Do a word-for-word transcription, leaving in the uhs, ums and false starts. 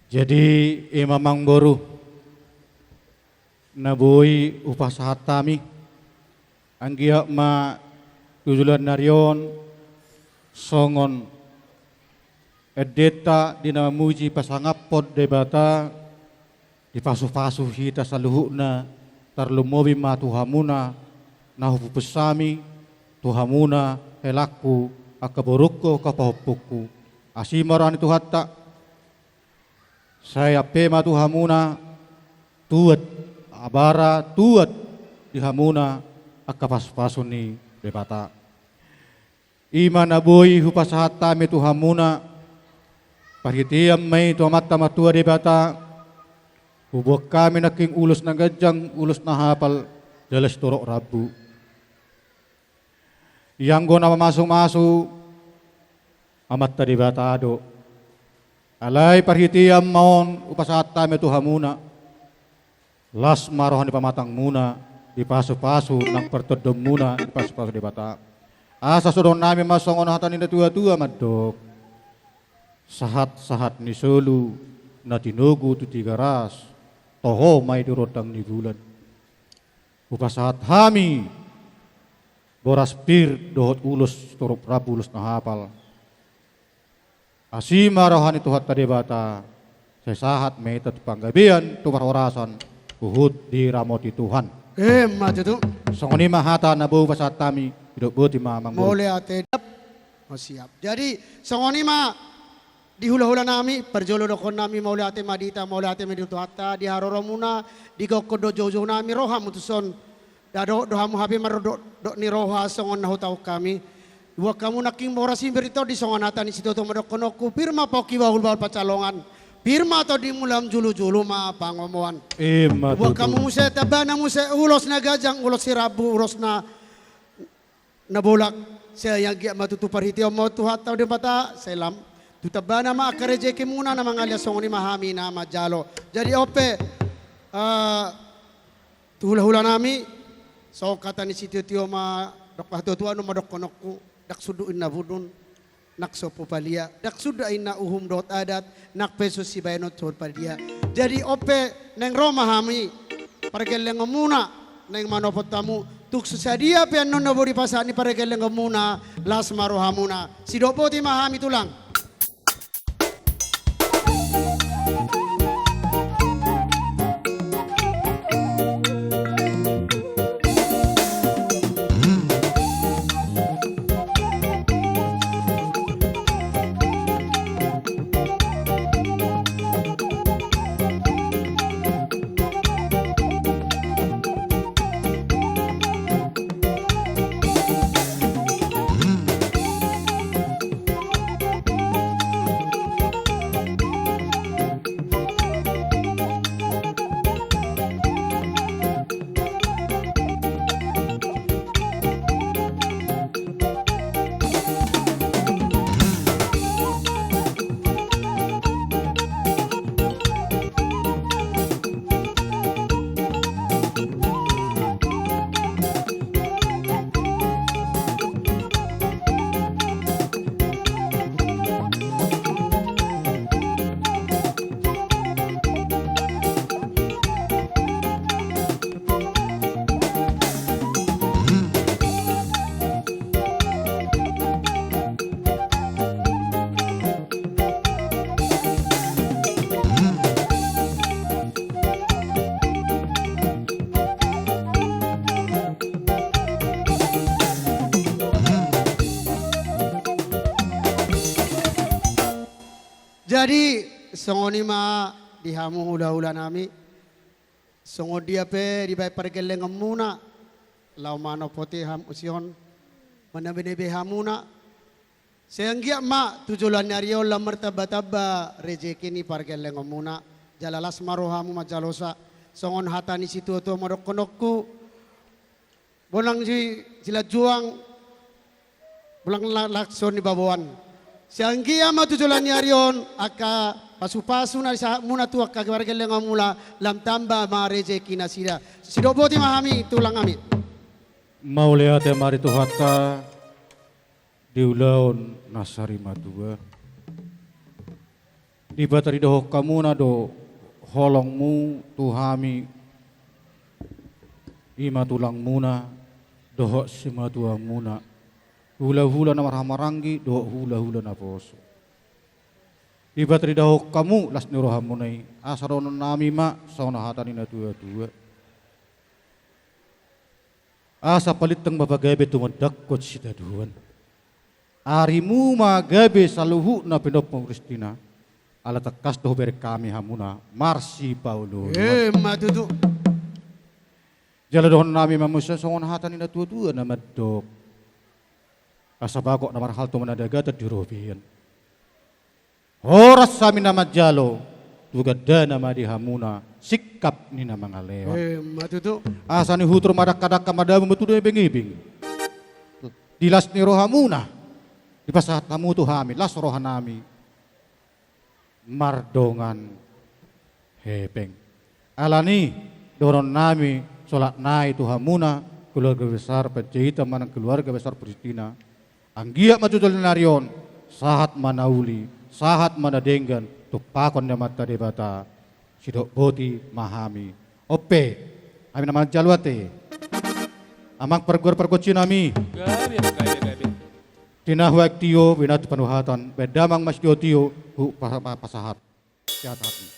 Jadi, ima amangboru, na boi hupasahat hami, anggiat ma tu joloan ni ari on songon endenta di na mamuji pasangaphon Debata, dipasupasu hita saluhutna, tarlumobi ma tu hamuna na hupupus hami, tu hamuna helangku, angka borungku, angka pahompungku. Asi ma roha ni Tuhanta, sai ampe ma tu hamuna tuat, abara tuat di hamuna angka pasupasu ni Debata. Ima na boi hupasahat hami tu hamuna, parhitean ma i tu Amanta Martua Debata, huboan hami nangkin ulos na ganjang, ulos na hapal, jala sitorop rambu. Ianggo na mamasumasu Amanta Debata do. Alai parhitean ma on hupasahat hami tu hamuna. Las ma roha ni pamatangmuna, dipasupasu nang partondonmuna, dipasupasu Debata. Asa suhutonnami ma songon hata ni natuatua mandok: Sahatsahat ni solu na tinogu tu Tigaras, toho ma i di rondang ni bulan. Hupasahat hami boras pir dohot ulos sitorop rambu, ulos na hapal. Asi ma roha ni Tuhanta Debata, sai sahat ma hita tu panggabean, tu parhorasan, huhut diramoti Tuhan. Emma tutu. Songon i ma hata na boi hupasahat hami, didok boti ma amangboru. Mauliate. Oh, siap. Jadi, songon i ma di hulahulanami, parjolo dohononnami mauliate ma di hita, mauliate ma di Tuhanta, di haroromuna, di gokhon dohot joujounami, rohamu tuson. Ndada do hamu hape mardokdok ni roha songon na hutangihon hami. Diboan hamu nangkin boras pir i, tontu songon hata ni situatua ma dohononku: Pir ma pongki, bahulbahul pansalongan, pir ma tondimu, lam julujulu ma pangomoan. Emma tutu. Diboan hamu muse, tambana muse ulos na ganjang, ulos sirambu, ulos na na bolak. Sai anggiat ma tutu parhitean ma on Tuhanta Debata, sai lam tu tambana ma angka rejekimuna, na mangaliat songon i ma hami na manjalo. Jadi on pe, eh, tu hulahulanami, songon hata ni sitiotio ma, dok hatuatuaon ma dohononku: Ndang sundut inna bundun, ndang sompu palia, ndang sundut inna uhum dohot adat, ndang pe so sibahenon songon padia. Jadi on pe naeng ro ma hami pargellengonmuna, naeng manopot hamu, tung so sadia pe annon na boi dipasahat ni pargellengonmuna, las ma rohamuna. Sidok boti ma hami, Tulang. Jadi, songon i ma di hamu hulahulanami. Songon dia pe dibahen pargellengonmuna, laho manopoti hamu, sihol manabenebe hamuna. Sai anggiat ma tu joloan ni ari on lam martambatamba rejeki ni pargellengonmuna, jala las ma rohamu manjalosa. Songon hata ni situatua ma dohononku: Bonang si, silanjuang, bonang la-, laos ni baboan. Sai anggiat ma tu joloan ni ari on angka pasupasu na disahatmuna tu angka pargellengonmuna, lam tamba ma rejeki nasida. Sidok boti ma hami, Tulang, amin. Mauliate ma di Tuhanta di ulaon na sarimatua. Dipatarida hamu na do holongmu tu hami, i ma tulangmuna dohot simatuamuna, hulahula na marhahamaranggi dohot hulahula na poso. Dipatarida hamu las ni rohamuna i, asa dohonon nami ma songon hata ni na tuatua. Asa palintang ma pagabe tumandangkon sitadoan. Arimu ma gabe saluhutna pinompar Kristina, ala tangkas do hubereng hami hamuna marsipaolooloan. Emma tutu. Jala dohonon nami ma muse songon hata ni na tuatua na mandok: Asa bagot na marhalto ma na dagatan di robean. Horas hami na manjalo, tu gandana ma di hamuna singkap ni na mangalehon. Emma tutu. Asa nihutur madangkadangka, madabu ma tu na ibengebeng. Di las ni rohamuna, dipasahat hamu tu hami las rohanami mardongan hepeng. Alani i dohonon nami solat nai tu hamuna keluarga besar Panjaitan manang keluarga besar Pristina. Anggiat ma jojol ni ari on, sahat ma na uli, sahat ma na denggan, tumpahon ni Amanta Debata, sidok boti ma hami. On pe, hami na manjalo ate. Amang parguar pargonsi nami. Gabe, gabe, gabe. Di na huaeng tio, binahen tu panuhatan, baen damang ma sitiotio, hu pa-, pa-, pasahat. Sihat hami.